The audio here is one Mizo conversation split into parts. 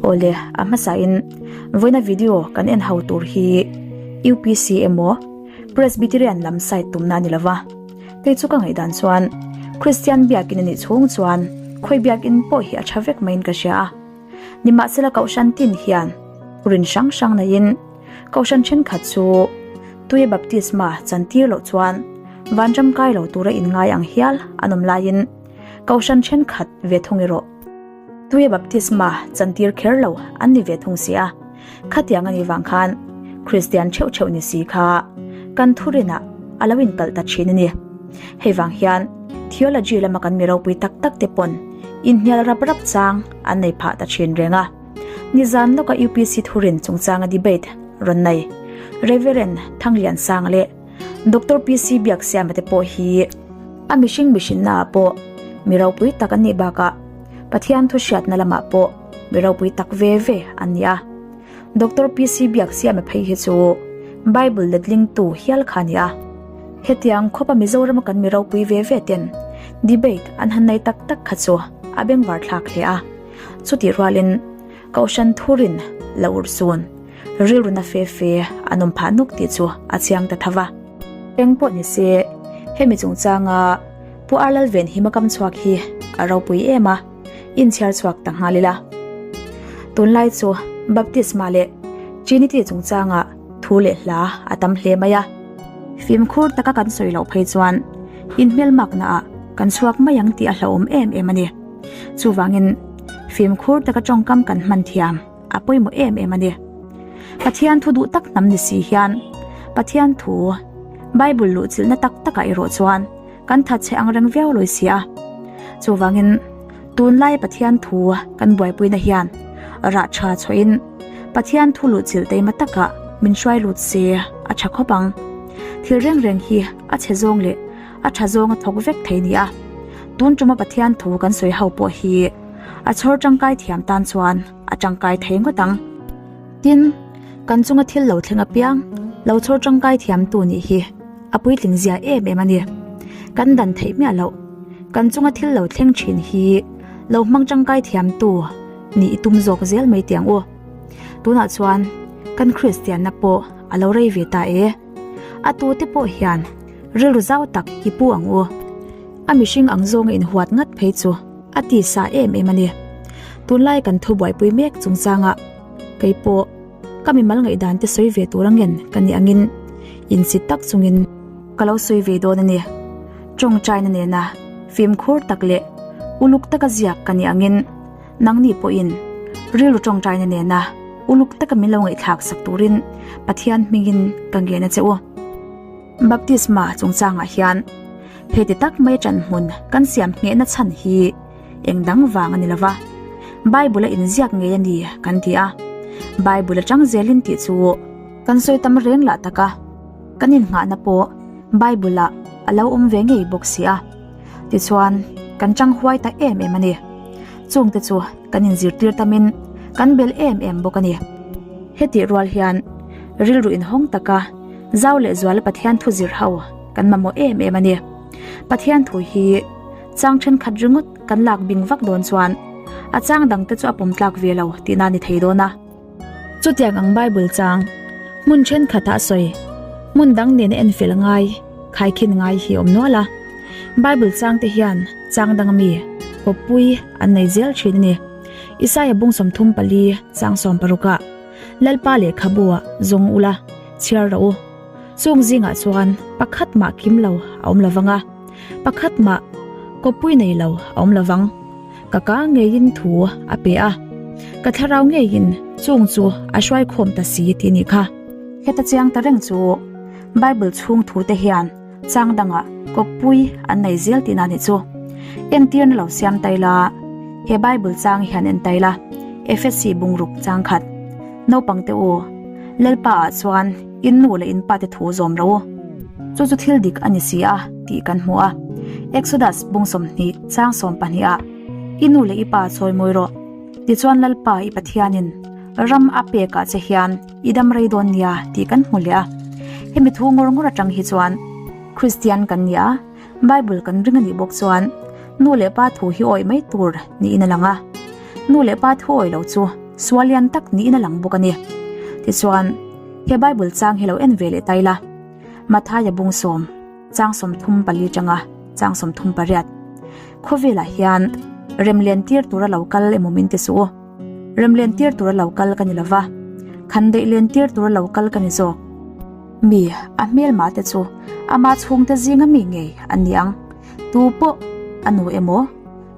Awle, a hmasain vawiina video kan en ho tur hi UPC emaw Presbyterian lam side tumna a ni lova. Kei chu ka ngaihdan chuan Kristian biakin a nih chhung chuan khawi biakin pawh hi a tha vek maiin ka hria a. Nimahsela Kohhran tin hian rin hrang hrang neiin Kohhran thenkhat chu tuia baptisma chantir loh chuan vanram kai lo tura inngai ang hial an awm laiin Kohhran thenkhat ve thung erawh tuia baptisma chantir kher lo an ni ve thung si a. Khatiang a nih vang khan Kristian theuh theuh ni si kha kan thurinah a lo inkalh ta thin a ni. Hei vang hian theology lama kan mi ropui tak tak te pawn inhnial rap rap chang an nei phah ta thin reng a. Nizan lawka UPC thurin chungchanga debate rawn nei Reverend Thangliansanga leh Doctor PC Biaksiama te pawh hi a mihring mihrinna ah pawh mi ropui tak an nih bakah Pathian thu hriatna lamah pawh mi ropui tak ve ve an ni a. Doctor PC Biaksiama phei hi chu Bible letlingtu hial kha a ni a. Hetiang khawpa Mizorama kan mi ropui ve ve ten debate an han nei tak tak kha chu a bengvar thlak hle a. Chutih rualin Kohhran thurin la urhsun rilru na fe fe an awm phah nuk tih chu a chiang ta tho va. Eng pawh ni se, hemi chungchanga Pu Arlalven hima kam chhuak hi a ropui em a, inchhiar chhuak ta nghal ila. Tunlai chu Baptisma leh Trinity chungchanga thu leh hla a tam hle mai a. Fimkhur taka kan sawi loh phei chuan inhmelmaknaah kan chhuak mai ang tih a hlauhawm em em a ni. Chuvangin fimkhur taka tawngkam kan hman thiam a pawimawh em em a ni. Pathian thu duh tak hnam ni si hian Pathian thu Bible luhchilhna tak takah erawh chuan kan that chhe ang reng viau lawi si a. Chuvangin tunlai Pathian thu kan buaipuina hian rah tha chhuahin Pathian thu luhchilh teima takah min hruai lut se a tha khawp ang. Thil reng reng hi a chhe zawng leh a tha zawng a thawk vek thei nia. Tun tuma Pathian thu kan sawi ho pawh hi a chhawr tangkai thiam tan chuan a tangkai thei ngawt ang. Tin, kan chunga thil lo thleng apiang lo chhawr tangkai thiam tu nih hi a puitling zia em em a ni. Kan dan theih miah loh, kan chunga thil lo thleng thin hi lo hmang tangkai thiam tu nih i tum zawk zel mai tiang u. Tunah chuan kan Kristianna pawh a lo rei ve ta e. A tute pawh hian rilru zau tak i pu ang u. A mihring ang zawnga inhuat ngat phei chu a ti sa em em a ni. Tunlai kan thu buaipui mek chungchanga kei pawh ka mimal ngaihdan te sawi ve tur angen ka nih angin insit tak chungin ka lo sawi ve dawn a ni. Tawngtaina nena fimkhur tak leh uluk taka ziak ka nih angin nangni pawhin rilru tawngtaina nena uluk taka min lo ngaihthlak sak turin Pathian hmingin ka ngen a che u. Baptisma chungchangah hian heti tak mai ṭan hmun kan siam nghehna chhan hi eng dang vang a ni lova, Bible a inziak ngei a ni kan ti a, Bible aṭang zelin tih chu kan sawi tam reng lah tak a, kan innghahna pawh Bible ah a lo awm ve ngei bawk si a, tichuan kan ṭang huai ta em em a ni. Chungte chu kan inzirtir tamin kan bel em em bawk a ni. Hetih rual hian rilru inhawng taka Zau leh zuala Pathian thu zir ho kan mamawh em em a ni. Pathian thu hi chang thenkhat ringawt kan lak bing vak dawn chuan a chang dangte chu a pawm tlak ve lo tihna ni thei dawn a. Chutiang ang Bible chang hmun thenkhatah a sawi, hmun dang nena enfel ngai, khaikhin ngai hi a awm nual a. Bible changte hian chang dang ami kawppui an nei zel thin a ni. Isaia bung 34 chang 16 ah. Lalpa lehkhabu ah zawng ula chhiar rawh u. Chung zingah chuan pakhat mah kim lo a awm lovang a, pakhat mah kawppui nei lo a awm lovang. Ka ka ngeiin thu a pe a, ka thlarau ngeiin chung chu a hruai khawm ta si tih nih kha. Heta chiang ta reng chu Bible chhung thu te hian chang dangah kawppui an nei zel tihna nih chu. Entirna lo siam tai la, he Bible chang hian en tai la, Efesi bungruk chang khat. Naupang te u, Lalpa ah chuan in nu leh in pa te thu zawm ro u. Chu chu thil dik a ni si a tih kan hmu a. Exodus bung 20 chang 12 ah, I nu leh i pa chawi mawi rawh. Tichuan Lalpa i Pathianin ram a pek ah che hian I dam rei dawn nia tih kan hmu leh a. Hemi thu ngawr ngawr atang hi chuan Kristian kan ni a, Bible kan ring a nih bawk chuan nu leh pa thu hi awih mai tur niin a lang a. Nu leh pa thu awih lo chu. Sual lian tak niin a lang bawk a ni. Tichuan, he Bible chang hi lo en ve leh ta ila. Mathaia bung sawm, chang 34 tanga chang 38. Khawvelah hian remlen tir tura lo kal emaw min ti suh u. Remlen tir tura lo kal ka ni lova, khan deih len tir tura lo kal ka ni zawk. Mi a hmelma te chu ama chhungte zinga mi ngei an ni ang. Tu pawh a nu emaw,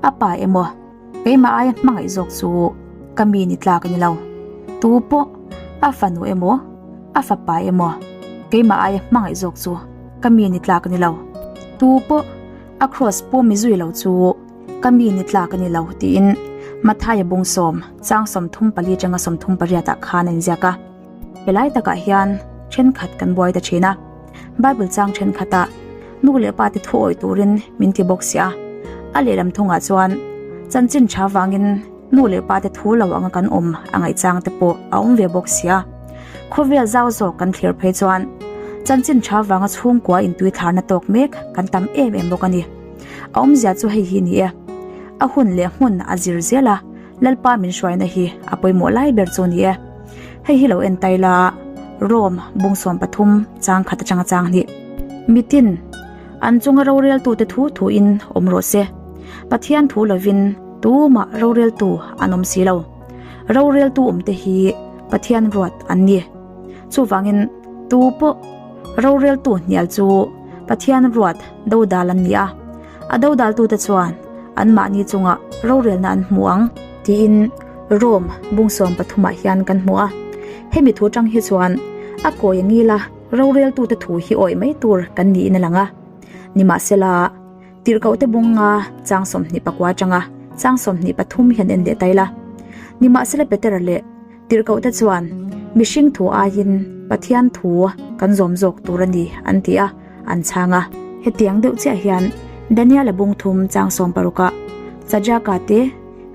a pa emaw, Keimah aia hmangaih zawk chu ka mi ni tlak a ni lo. Tu pawh a fanu emaw, a fapa emaw, keimah aia hmangaih zawk chu ka mi ni tlak a ni lo. Tu pawh a kraws pawh mi zui lo chu ka mi ni tlak a ni lo tiin Mathaia bung sawm chang 34 atanga 38 ah khan a inziak a. Helai takah hian thenkhat kan buai ta thin a, Bible chang thenkhatah nu leh pa te thu awih turin min ti bawk si a, a lehlam thungah chuan chanchin tha vangin nu leh pa te thu lo anga kan awm a ngaihchang te pawh a awm ve bawk si a. Khawvel zau zawk kan thlir phei chuan chanchin tha vanga chhungkua intui thlarna tawk mek kan tam em em bawk a ni. A awmzia chu hei hi ni e, a hun leh hmun a zir zel a, Lalpa min hruaina hi a pawimawh lai ber chu ni e. Hei hi lo en tai la, Rome bung 13 chang khat atanga chang hnih. Mitin, an chunga roreltute thu thuin awm rawh se. Pathian thu lovin tumah roreltu an awm si lo. Roreltu awmte hi Pathian ruat an ni. Chuvangin tu pawh roreltu hnial chu Pathian ruat dodal an ni a. A dodaltute chuan anmahni chungah rorelna an hmu ang tiin Rome bung 13 ah hian kan hmu a. Hemi thu tang hi chuan a kawi a ngil a, roreltute thu hi awih mai tur kan niin a lang a. Nimahsela, tirhkohte bung nga chang 24 atanga chang 23 hian en leh ta ila. Nimahsela Petera leh Tirhkohte chuan, Mihring thu aiin Pathian thu kan zawm zawk tur a ni, an ti a, an chhang a. Hetiang deuh chiah hian Daniel-a bung thum chang sawmparukah Chajaka te,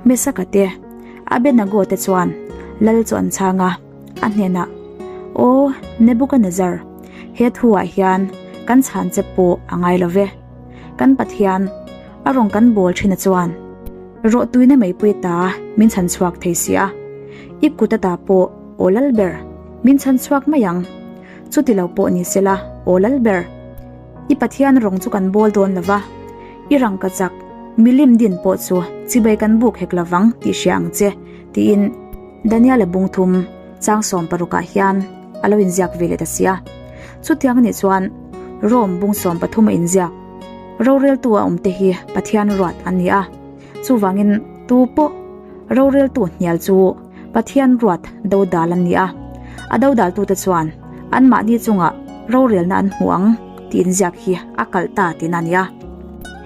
Mesaka te, Abednego te chuan lal chu an chhang a, a hnenah, Aw, Nebukanezzar, he thuah hian kan chhan che pawh a ngai lo ve. Kan Pathian, a rawn kan bawl thin a chuan rawhtuina meipui ta min chhan chhuak thei si a, i kut ata pawh aw lal ber min chhan chhuak mai ang. Chuti lo pawh ni sela aw lal ber, i Pathian rawng chu kan bawl dawn lova, i rangka chak milim din pawh chu chibai kan buk hek lovang tih hria ang che, tiin Daniel-a bung thum chang sawmparukah hian a lo inziak ve leh ta si a. Chutiang anih chuan Rome bung 13 a inziak. Roreltu a awmte hi Pathian ruat an ni a, chuvangin tu pawh roreltu hnial chu Pathian ruat dodal an ni a, a dodaltute chuan anmahni chungah rorelna an hmu ang tih inziak hi a kalh ta tihna a ni a.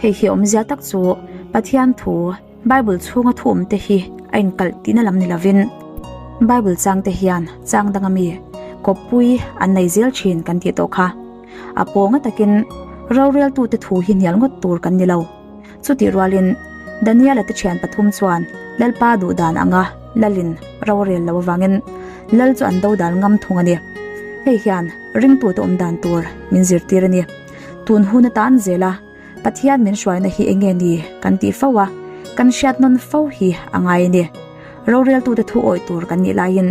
Hei hi awmzia tak chu Pathian thu Bible chhunga thu awmte hi a inkalh tihna lam ni lovin Bible changte hian chang danga mi kawppui an nei zel thin kan tih tawh kha. A pawnga takin roreltute thu hi hnial ngawt tur kan ni lo. Chutih rualin Daniel-a te thian pathum chuan Lalpa duhdan anga Lalin rorel lo avangin Lal chu an dodal ngam thung a ni. Hei hian ringtute awmdan tur min zirtir a ni. Tun hun atan zela Pathian min hruaina hi enge ni kan tih fo a, kan hriat nawn fo hi a ngai a ni. Roreltute thu awih tur kan nih laiin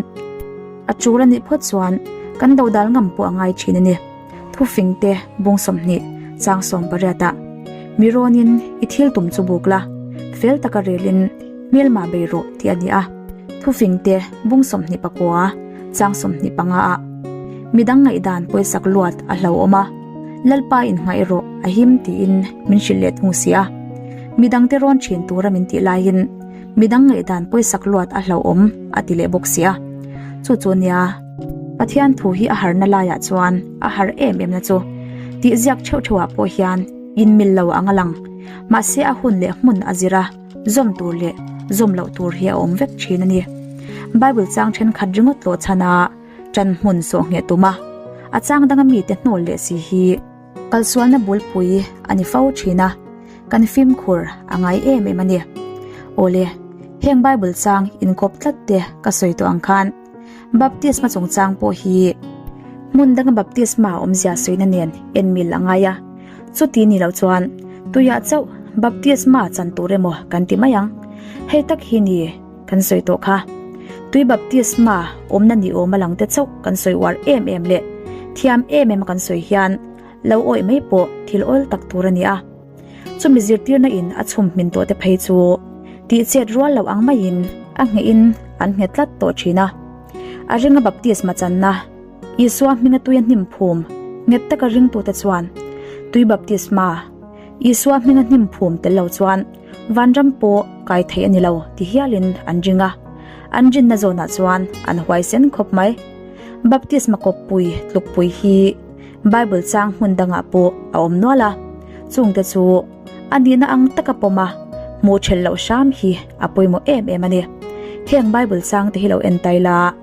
a tul a nih phawt chuan kan dodal ngam pawh a ngai thin a ni. Thufingte bung 20 chang 18 ah mi rawnin i thil tum chu buk la, fel taka relin hmelma bei rawh tih a ni a. Thufingte bung 29 chang 25 ah midang ngaihdan pawisak luat a hlauhawm a. Lalpa innghah erawh a him tiin min hrilh leh thung si a. Midangte rawn thin tura min tih laiin midang ngaihdan pawisak luat a hlauhawm a ti leh bawk si a. Chu chu nia, Pathian thu hi a harna laiah chuan a har em em na chu tih ziak theuh theuhah pawh hian inmil lo ang a lang. Mahse a hun leh hmun a zir a, zawm tur leh zawm loh tur hi a awm vek thin a ni. Bible chang thenkhat ringawt tlawh chhan a, Ṭan hmun sawh ngheh tum a, a chang danga mite hnawl leh si hi kalsualna bulpui a ni fo thin a, kan fimkhur a ngai em em a ni. Awle, heng Bible chang inkawp tlat te ka sawi tawh ang khan baptisma chungchang pawh hi hmun danga baptisma awmzia sawina nen en mil a ngai a, chuti ni loh chuan tuiah chauh baptisma chan tur emaw kan ti mai ang. Hei tak hi ni kan sawi tawh kha. Tui baptisma awmna ni awm a lang te chauh kan sawi uar em em leh thiam em em a kan sawi hian lo awih mai pawh thil awl tak tur a ni a. Chumi zirtirna in a chhum hmin tawh te phei chu tih chet rual loh ang maiin a ngheh in an nghet tlat tawh thin a. A ringa baptisma channa Isua hminga tui a hnim phum nghet taka ringtute chuan tui baptisma Isua hminga hnim phum tel lo chuan vanram pawh kai theih a ni lo ti hialin an ring a. An rinna zawnah chuan an huaisen khawp mai. Baptisma kawppui tlukpui hi Bible chang hmun dangah pawh a awm nual a, chungte chu a nihna ang taka pawm a, hmuh ṭhelh loh hram hi a pawimawh em em a ni. Heng Bible changte hi lo en tai la.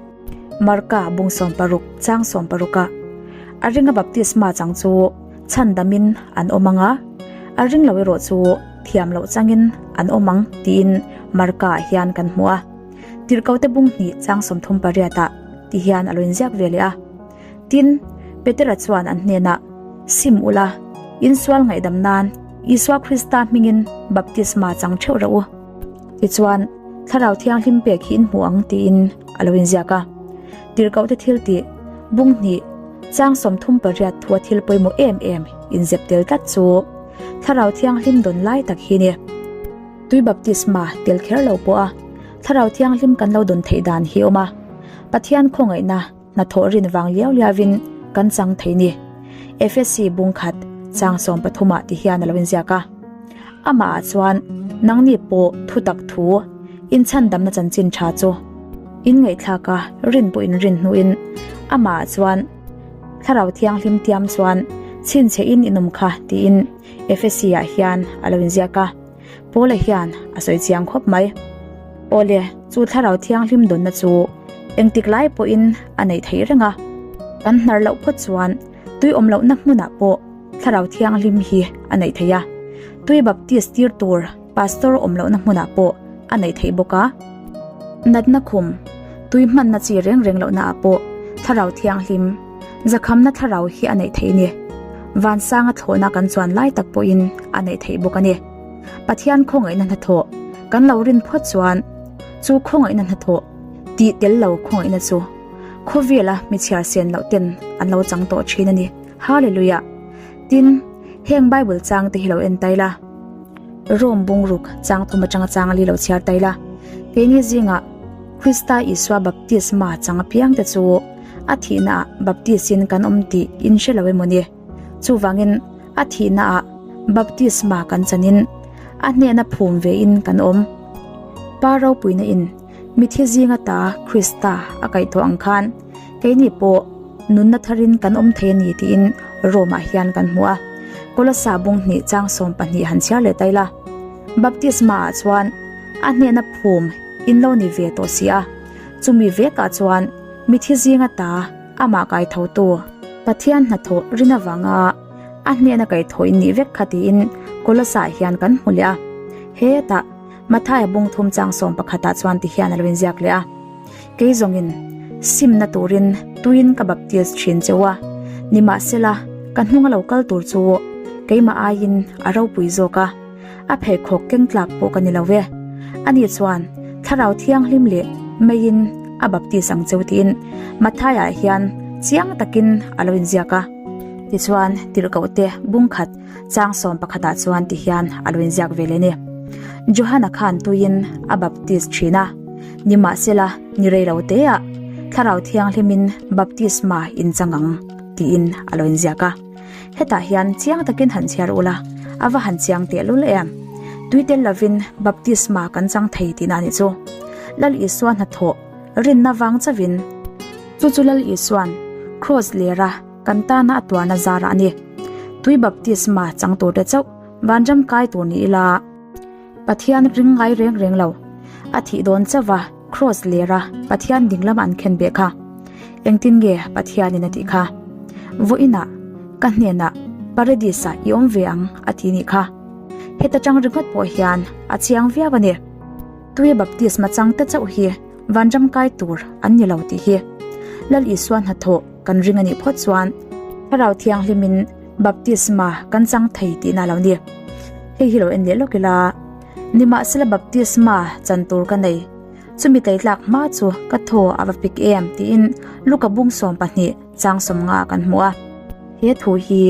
Marka bung 16 chang 16 ah a ringa baptisma chang chu chhandamin an awm ang a, a ring lo erawh chu thiam loh changin an awm ang tiin Marka ah hian kan hmu a. Tirhkote bung hnih chang 38 ah ti hian a lo inziak ve leh a. Tin, Petera chuan an hnenah, Sim ula, insual ngaihdam nan Isua Krista hmingin baptisma chang theuh reuh u. Tichuan, Thlarau Thianghlim pek hi in hmu ang tiin a lo inziak a. Tirhkohte thil tih, bung hnih, chang 38 thua thil pawimawh em em inzep tel tlat chu Thlarau Thianghlim dawn lai tak hi ni. Tui baptisma tel kher lo pawh a Thlarau Thianghlim kan lo dawn theih dan hi awm a. Pathian khawngaihna hnathawh rin vang liau liauin kan chang thei ni. Efesi bung khat chang 13 ah ti hian a lo inziak a. Amah ah chuan nangni pawh thutak thu inchhandamna chanchin tha chu in ngaihthlak a rin pawh in rin hnuin amah ah chuan Thlarau Thianghlim tiam chuan chhinchhe in in awm kha tiin Efesi ah hian a lo inziak a. Paula hian a sawi chiang khawp mai. Awle, chu Thlarau Thianghlim dawnna chu engtik lai pawhin a neih theih reng a. Kan hnar loh phawt chuan tui awm lohna hmunah pawh Thlarau Thianghlim hi a neih theih a. Tui baptist tir tur pastor awm lohna hmunah pawh a neih theih bawk a. Natna khum, tui hmanna chi reng reng lohna ah pawh Thlarau Thianghlim, zakhamna thlarau hi a neih theih a ni. Vansanga thlawhna kan chuan lai tak pawhin a neih theih bawk a ni. Pathian khawngaihna hnathawh kan lo rin phawt chuan chu khawngaihna hnathawh tih tel lo khawngaihna chu khawvela mi chhiar sen loh ten an lo chang tawh thin a ni. Hallelujah! Tin, heng Bible chang te hi lo en tai la. Rome bungruk chang thum atanga chang li lo chhiar tai la. Keini zingah Krista Isua baptisma chang apiang te chu a thihna ah baptis in kan awm tih in hre lo emaw ni? Chuvangin a thihna ah baptisma kan chanin a hnehna phum ve in kan awm. Pa ropuina in mithi zinga ta Krista a kaihthawh ang khan keini pawh nunna tharin kan awm thei a ni tiin Rome ah hian kan hmu a. Kolossa bung hnih chang 12 han chhiar leh ta ila. Baptisma ah chuan a hnehna phum in lo ni ve tawh si a. Chumi vekah chuan mithi zinga ta amah kaithotu Pathian hnathawh rin avanga a hnehna kaihthawh in nih vek kha tiin Kolossa ah hian kan hmu leh a. Hetah Mathaia bung thum chang 11 ah chuan ti hian a lo inziak leh a. Kei zawngin simna turin tuin ka baptis thin cheu a, nimahsela ka hnunga lo kal tur chu keimah aiin a ropui zawk a, a pheikhawk keng tlak pawh ka ni lo ve. Ani chuan Thlarau Thianghlim leh meiin a baptis ang cheu tiin Mathaia hian chiang takin a lo inziak a. Tichuan tirhkohte bung khat chang 11 ah chuan ti hian a lo inziak ve leh a ni. Johana khan tuiin a baptis thin a, nimahsela ni rei lo te ah Thlarau Thianghlimin baptisma in chang ang tiin a lo inziak a. Hetah hian chiang takin han chhiar ula, a va han chiang tehlul em! Tui tel lovin baptisma kan chang thei tihna a nih chu. Lal Isua hnathawh rinna vang chauhin. Chu chu Lal Isua'n Kraws lera kan tana a tuarna zarah a ni. Tui baptisma chang turte chauh vanram kai tur ni ila. Pathian ring ngai reng reng lo. A thih dawn chauh a, Kraws lera Pathian ding lama an khen beh kha. Engtin nge Pathianin a tih kha? Vawiinah ka hnenah Paradis-ah i awm ve ang a ti nih kha. Heta tang ringawt pawh hian a chiang viau a ni. Tui baptisma changte chauh hi vanram kai tur an ni lo tih hi Lal Isua hnathawh kan ring a nih phawt chuan Thlarau Thianghlimin baptisma kan chang thei tihna a lo ni. Hei hi lo en leh lawk ila, nimahsela baptisma chan tur ka nei. Chumi tleitlak hma chu ka thaw a va pik em tiin Luka bung 12 chang 50 ah kan hmu a. He thu hi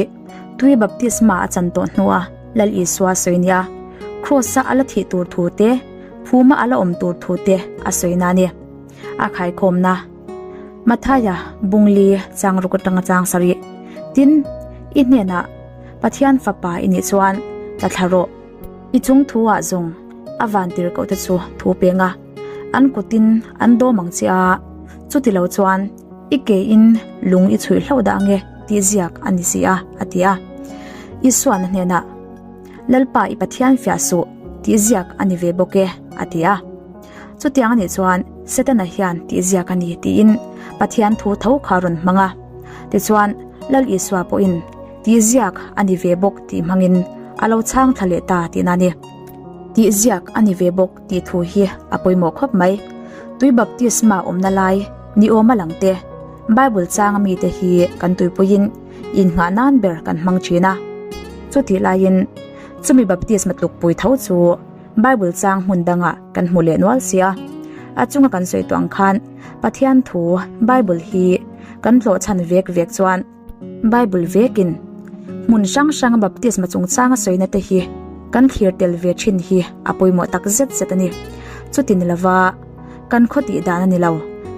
tui baptisma a chan tawh hnua Lal Isua sawi nia, Kraws-a a la thih tur thu te, phuma a la awm tur thu te a sawi na a ni. A khaikhawmna Mathaia bungli chang ruk atanga chang sarih. Tin, i hnenah Pathian fapa i nih chuan tla thla rawh. I chung thu ah zawng a van tir koh te chu thu peng a, an kutin an dawm ang che a, chuti lo chuan i ke in lung i chhuih hlauh dah ange tih ziak a ni si a, a ti a. Isuan a hnenah, Lalpa i Pathian fiah suh tih ziak a ni ve bawk e, a ti a. Chutiang anih chuan Setana hian tih ziak a ni tiin Pathian thu tho kha rawn hmang a. Tichuan Lal Isua pawhin tih ziak a ni ve bawk tih hmangin a lo chhang thla leh ta tihna a ni. Tih ziak a ni ve bawk tih thu hi a pawimawh khawp mai. Tui baptisma awmna lai ni awm a lang te, Bible changa mite hi kan tuipuiin innghah nan ber kan hmang thin a. Chutih laiin chumi baptisma tlukpui tho chu Bible chang hmun dangah kan hmu leh nual si a. A chunga kan sawi tawh ang khan Pathian thu Bible hi kan tlawh chhan vek vek chuan Bible vekin hmun hrang hranga baptisma chungchanga sawina te hi kan thlir tel ve thin hi a pawimawh tak zet zet a ni. Chuti ni lova kan khaw tih dan a ni lo,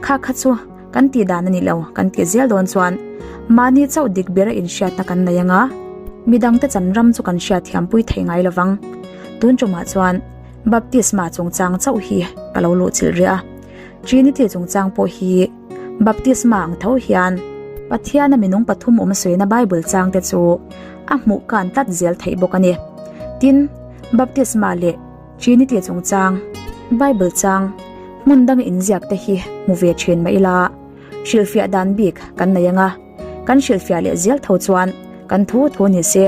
kha kha chu kan tih dan a ni lo kan tih zel dawn chuan mahni chauh dik bera inhriatna kan nei anga midangte chan ram chu kan hriatthiampui thei ngai lovang. Tun tumah chuan baptisma chungchang chauh hi ka lo luhchilh rih a, Trinity chungchang pawh hi Baptisma ang tho hian Pathiana minung pathum awm sawina Bible changte chu a hmuh kan tlat zel theih bawk a ni. Tin, Baptisma leh Trinity chungchang Bible chang hmun danga inziak te hi hmu ve thin mah ila, hrilhfiah dan bik kan nei anga kan hrilhfiah leh zel tho chuan kan thu thu ni se.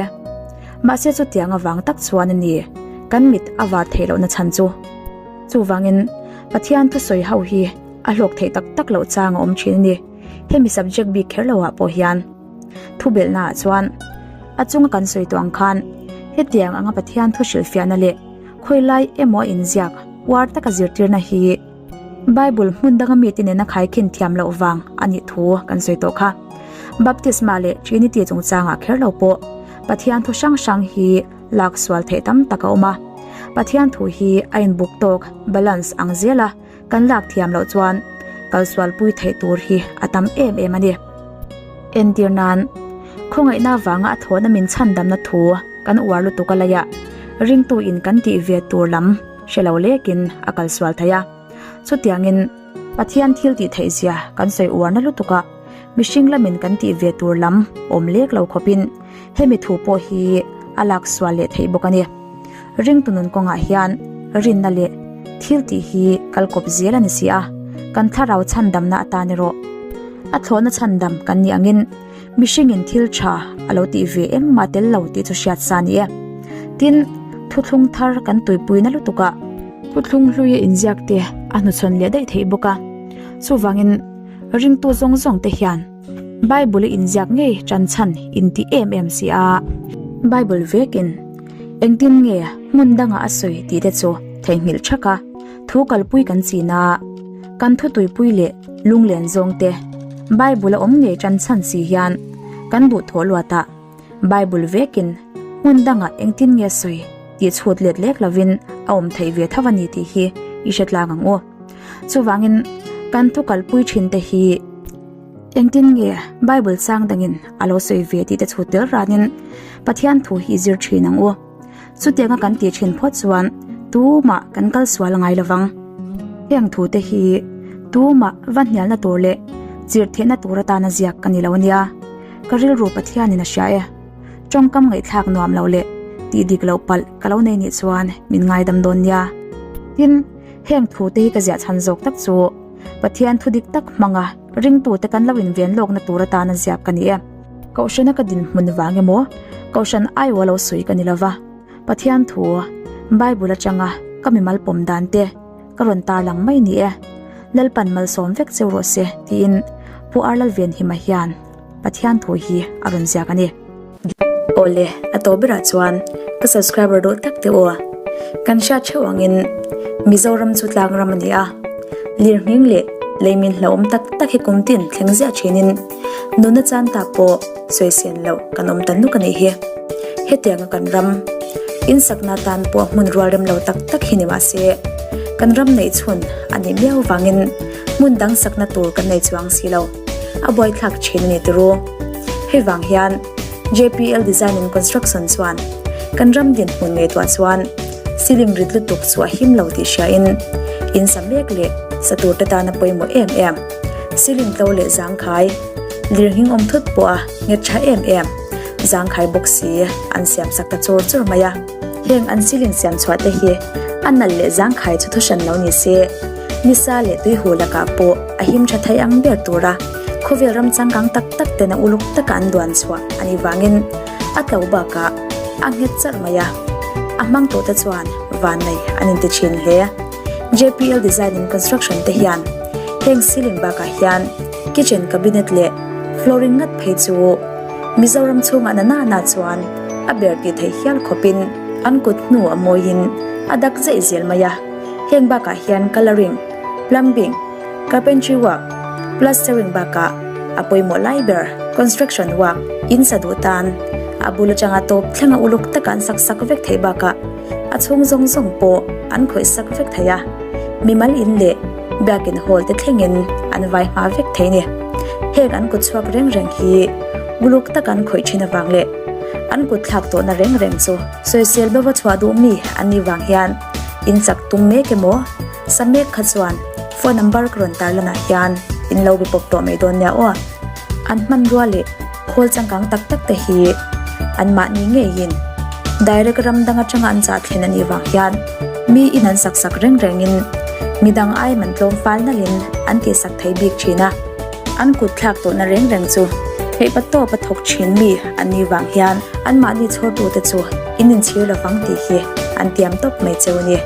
Mahse chutiang avang tak chuan a ni kan mit a var theih lohna chhan chu. Chuvangin Pathian thusawi ho hi a hlawk theih tak tak loh chang a awm thin a ni. Hemi subject bik kher loah pawh hian thubelhna ah chuan a chunga kan sawi tawh ang khan hetiang anga Pathian thu hrilhfiahna leh khawilai emaw a inziak uar taka zirtirna hi Bible hmun danga mite nena khaikhin thiam loh vang a nih thu kan sawi tawh kha. Baptisma leh Trinity chungchangah kher lo pawh Pathian thu hrang hrang hi lak sual theih tam tak a awm a. Pathian thu hi a inbuk tawk, balance, ang zel a. Kan lak thiam loh chuan kalsualpui theih tur hi a tam em em a ni. Entir nan, khawngaihna vanga a thawhna min chhandamna thu kan uar lutuk a laiah ringtu in kan tih ve tur lam hre lo lekin a kalsual thei a. Chutiangin, Pathian thil tih theih zia kan sawi uarna lutukah mihring lamin kan tih ve tur lam awm lek lo khawpin hemi thu pawh hi a lak sual leh theih bawk a ni. Ringtu nun kawngah hian rinna leh thil tih hi kal kawp zel a ni si a, kan thlarau chhandamna atan erawh a thlawhna chhandam kan nih angin mihringin thil tha a lo tih ve engmah tel lo tih chu hriat sa a ni e. Tin, thuthlung thar kan tuipuina lutukah thuthlung hluia inziak te a hnuchhawn leh daih theih bawk a, chuvangin ringtu zawng zawng te hian Bible a inziak ngei tan chhan inti em em si a. Bible vekin engtin nge hmun dangah a sawi tih te chu theihnghilh thak a, thu kalpui kan chin a, kan thu tuipui leh lunglen zawng te Bible a awm ngei tan chhan si hian kan duh thawh luatah Bible vekin hmun dangah engtin nge sawi tih chhut let lek lovin a awm theih ve tho a ni tih hi i hre tlang ang u. Chuvangin kan thu kalpui thin te hi Engtin nge Bible chang dangin a lo sawi ve tih te chhut tel ranin Pathian thu hi zir thin ang u. Chutianga kan tih thin phawt chuan tumah kan kal sual ngai lovang. Heng thu te hi tumah va hnialna tur leh chirh theihna tur atana ziak ka ni lo ania. Ka rilru Pathianin a hria e. Tawngkam ngaihthlak nuam lo leh tih dik loh palh ka lo nei nih chuan min ngaidam dawn nia. Tin, heng thu te hi ka ziah chhan zawk tak chu Pathian thu dik tak hmanga ringtute kan lo inven lawkna tur atana ziak ka ni e. Kohhrana ka dinhmun vang emaw, Kohhran aiaw lo sawi ka ni lova, Pathian thu, Bible atanga ka mimal pawm dan te ka rawn tarlang mai ni e. Lalpan malsawm vek cheu rawh se tiin Pu Arlalvenhima hian Pathian thu hi a rawn ziak a ni. Awle, a tawp berah chuan ka subscriber duh tak te aw. Kan hriat theuh angin Mizoram chu tlang ram a ni a. Lirnghing leh leimin hlauhawm tak tak hi kum tin thleng ziah thinin nunna chan ta pawh sawisên loh kan awm ta nuk a nih hi. Hetianga kan ram insakna tan pawh hmun rual rem lo tak tak hi ni mah se, kan ram neih chhun a nih miau vangin hmun dang sakna tur kan nei chuang si lo, a buaithlak thin a ni turu. Hei vang hian JPL Design and Construction chuan kan ram dinhmun ngaihtuah chuan ceiling rit lutuk chu a him lo tih hriain in sa mek leh sa tur te tana pawimawh em em ceiling tlo leh zangkhai lirnghing awm thut pawh a nghet tha em em zangkhai bawk si an siam sak ta chur chur mai a. Heng an ceiling siam chhuah te hi a nalh leh zangkhai chu thu hran lo ni se nisa leh tuihu lakah pawh a him tha thei ang ber tura khawvel ram changkang tak tak tena uluk taka an duan chhuah a nih vangin a tlo bakah a nghet charh mai a, a hmang tawh te chuan vannei an inti thin hle. JPL Design and Construction te hian heng ceiling bakah hian kitchen cabinet leh flooring ngat phei chu Mizoram chhungah na nana chuan a ber tih theih hial khawpin an kut hnu a mawiin a dak zeih zel mai a, heng bakah hian colouring, plumbing, Carpentry work, plastering bakah a pawimawh lai ber construction work in sa duh tan a bul atanga tawp thlenga uluk taka an sak sak vek theih bakah a chhung zawng zawng pawh an khawih sak vek thei a, mimal in leh biakin hall te thlengin an vai hma vek thei ni. Heng an kut chhuak reng reng hi uluk taka an khawih thin avang leh an kut thlak tawhna reng reng chu sawisel bova chhuah duh mi an nih vang hian in chak tum mek emaw Sa mek kha chuan phone number ka rawn tar lanah hian in lo be pawp tawh mai dawn nia aw. An hmanrua leh khawl changkang tak tak te hi an mahni ngeiin direct ram dang atanga an chah thlen a nih vang hian mi in an sak sak reng rengin midang ai man tlawm fal nalhin an tihsak thei bik thin a. An kut thlak tawhna reng reng chu theihpa tawp a thawk thin mi an nih vang hian an mahni chhawrtute chu in inchhir lovang tih hi an tiam tawp mai cheu a ni.